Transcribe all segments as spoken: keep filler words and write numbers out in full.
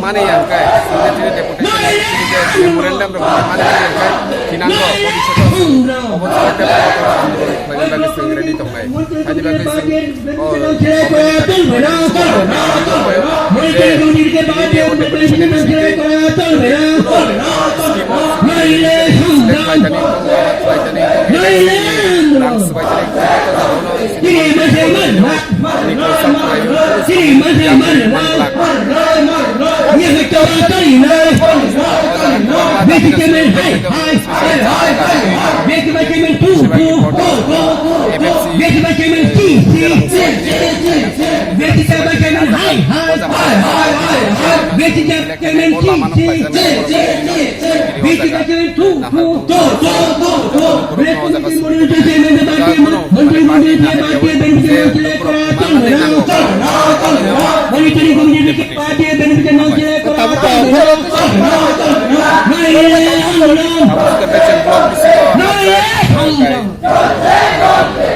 Mane yang kai, sini sini deputation, memorandum rok mane yang kai, kinango, obo sini sini ready tong nai, tadi bagi sini, oh,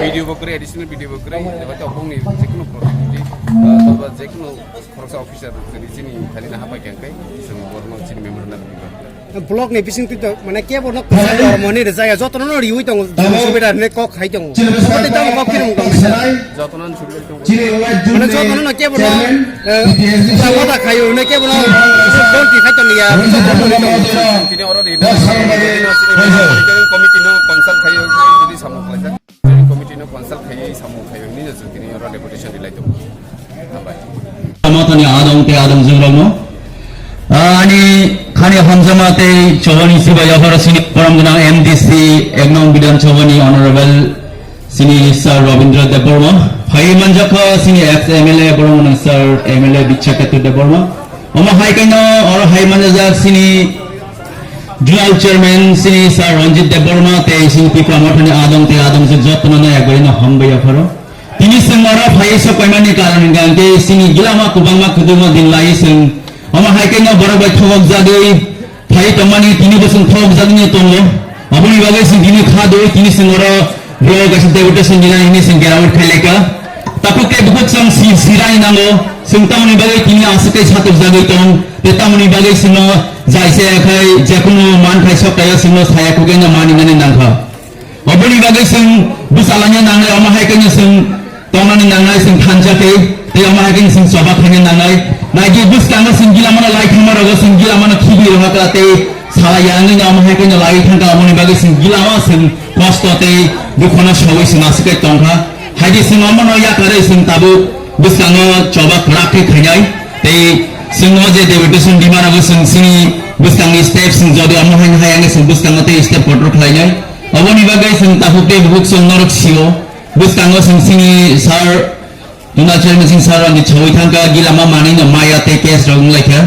Video bo kwrwi, additional video bo kwrwi, hwnkhe to bongni jekunu productivity, uh, to ba jekunu khoroksa officer kwrwi chini thani na hapai khe hwnkhe chwng borno chini memorandum rwkha. Block ni bising twi to mane kebo no kwchak kormo ni rwjak ya, jotono no riwi tongo, subida hwnwi kok hai tongo. Obo tei tamo kok kirim tong. Jotono no subida tong. Mane jotono no kebo no, eh, mota khayo hwnwi kebo no, don ti khai tong ya. Tini oro di, monitoring committee no consult khayo, tini samung khlaijak. Monitoring committee no consult khaiwi samung khaiwi hwnwi no chwng tini oro deputation rwlai tongo. Hambai. Tamo tani adong tei adong jwng rokno. Ah, ani khani hamjama tei chobani sibai yapharo sini borom gwnang M D C ek nong Bidhan Sabha ni Honorable sini Sir Rabindra Debbarma. Phaiwi manjakha sini ex M L A borom gwnang Sir M L A Bichakhetu Debbarma. Omo hai kaino oro hai manjak sini Zonal Chairman sini Sir Ranjit Debbarma tei sini Tipra Mothani adong tei adong se jotono no ekbari no hambai yapharo. Tini chwng oro phaiwi sok paimani karon hwnkha hwnkhe sini gilama kwbangma kwdwkma din lai chwng omo hai khe no borok bai thobok jagwi phaiwi tongmani tini bo chwng thobok jagwi tongo. Aboni bagwi chwng tini kha dui tini chwng oro Bro kaisa deputation dinani hini sing gerawit khai leka. Tapuk tei bukuk chwng si sirai nango. Chwng tamoni bagwi tini aswk tei satok jagwi tong. Tei tamoni bagwi chwngno jaise akhai jekunu man khai sok kaya chwngno saya kugeno mani nani nangkha. Oboni bagwi chwng bwsalanya nangnai omo hai khe chwng tongnani nangnai chwng thansa tei tei omo hai khe chwng choba khaina nangnai. Naidi bwskango chwng gilamano lai thangma rogo chwng gilamano khibi rohakla tei sala yangwi omo hai khe lai thangkha oboni bagwi chwng gilama chwng kosto tei dukhona sogwi chwng aswk tongkha. Haidi chwng omono yakarwi chwng tabuk bwskango choba kwrak khe khainai. Tei chwng o je deputation dima rwgo chwng chini bwskangni step chwng jodi omo haino hai wngkhe chwng bwskango tei step kotor khlainai. Oboni bagwi chwng tabuk tei buhuk chwng norok sio. Bwskango chwng chini sir, Zonal Chairman chwng sir rokni chawi thangkha, gilama manwino maya tei case rok wnglaikha.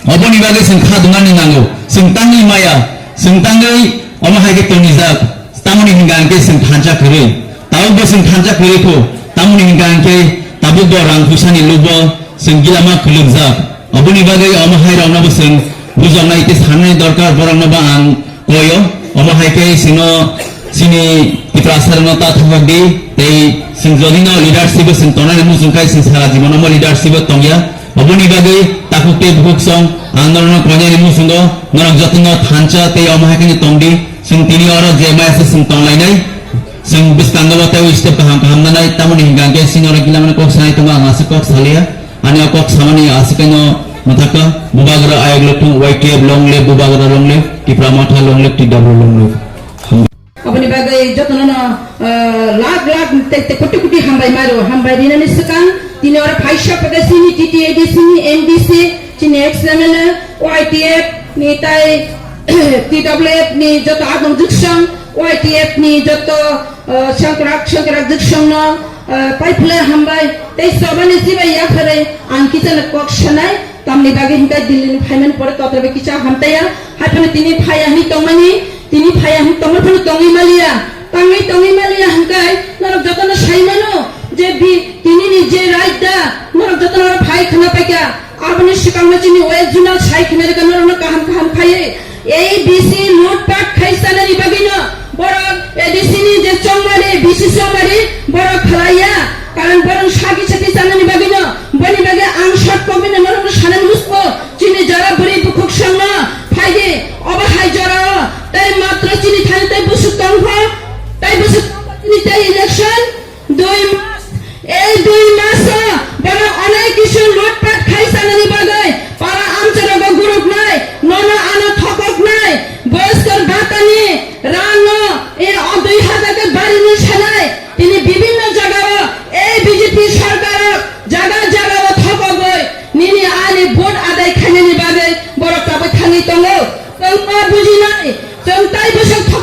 Oboni bagwi chwng kha dunani nango. Chwng tangwi maya, chwng tangwi omo hai khe tonijak. Tamoni hwnka hwnkhe chwng thansa kwrwi. Tabukbo chwng thansa kwrwi kho. Tamoni hwnka hwnkhe tabukbo rang puisani lukbo chwng gilama kwlwkjak. Oboni bagwi omo hai roknobo chwng bujaknai tei sanani dorkar boroknobo ang koyo. Omo hai khe chwngno chini Tiprasa rokno ta thangkha di tei chwng jodi no leadership bo chwng tongnani muchung khai chwng sara jibon omo leadership bo tongya. Oboni bagwi takhuk tei bukhuk song ang norokno koinani muchungo norok jotono thansa tei omo hai khe tongdi. Chwng tini oro je maya se chwng tonglainai. Chwng bwskango bo tei step kaham kaham nanai tamoni hwnka hwnkhe chini oro gilamani kok sanai tongo ang aswk kok salia. Ani o kok samani aswk kaino mwthakha Bubagra ayok lok thung Y T F long live Bubagra long live Tipra Motha long live T W long live. Bagwi jotono no, ah, lakh lakh tei, tei koti koti hambai maro, hambai rinani swkang tini oro phaisa phaga chini T T A D C ni M D C, chini ex M L A, Y T F ni tai T W F ni joto agom juksong, Y T F ni joto, ah, sangkrak sangkrak juksong no, ah, paiphle hambai tei sobani jibai yakhare ang kichana kok sanai. Tamni bagwi hinkhe Delhi ni phaimani pore totra bai kisa hamtaya. Haiphano tini phaiya hinwi tongmani, tini phaiya hinwi tongmani phano tongwi maliya. Tangwi tongwi maliya hinkhe norok jotono sai mano je bi-, tini ni je raida norok jotono oro phai khna paikha. Aboni swkangno chini West Zonal sai khna rwkha norokno kaham kaham khaiwi. A D C lutpat khai sanani bagwino borok A D C ni je chongmari, B C chongmari borok khlaiya. Karon borok saki saki sanani bagwino, boni bagwi ang short comment no norokno sanani musko, chini jora bwrwi bukhuk songno phaidi, obo hai jorao tei matro chini thani tei busuk tongkho, tei busuk tongkho chini tei election dui mas. Ei dui maso borok onek kisu lutpat khai sanani bagwi para amcharogo guruknai, nono ano thokoknai, boyskor batani rangno e o dui hajar ke barini sanai, tini bibhinno jagao ei B J P sarkar jaga jagao thokogwi nini ani vote adai khainani bagwi borok tabwi thangwi tongo. Chwng ma bujinai, chwng tai bwswk